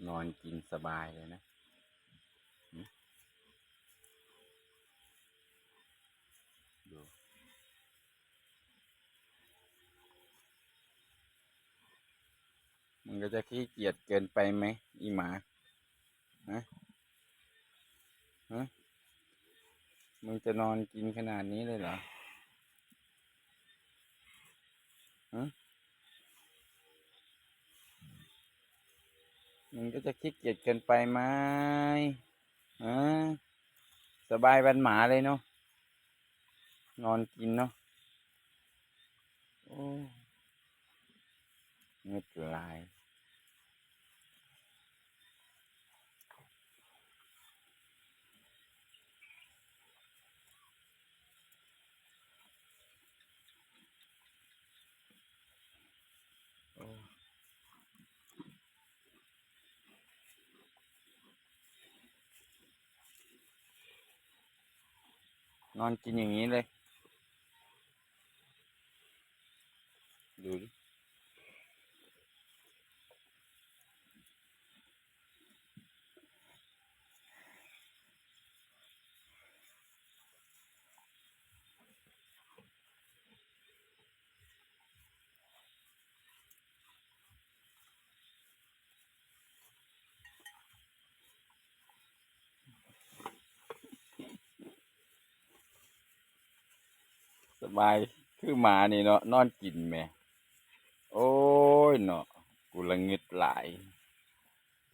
ນອນກິນສະບາຍເລີຍນະ. ຫຶ? ດູ. ມັນກໍຈະຂີ້ກຽດເກີນໄປໄໝ ອີ່ໝາ? ຮະ? ຮະ? ມຶງຈະນອນກິນຂະໜາດນີ້ເລີຍເຫລອ? ຮະ? ມັນກໍຈະຂີ້ກຽດເກີນໄປໄໝ? ຮະ? ສະບາຍປານໝາເລີຍເນາະ ນອນກິນເນາະ. ໂອ້ ງຶດຫຼາຍ. ໂອ້ ນອນກິນຢ່າງນີ້ເລີຍ. ດູດິ. ສະບາຍຄືໝານີ້ເນາະ ນອນກິນແໝ່. ໂອ້ຍເນາະ ກູລະງຶດຫຼາຍ.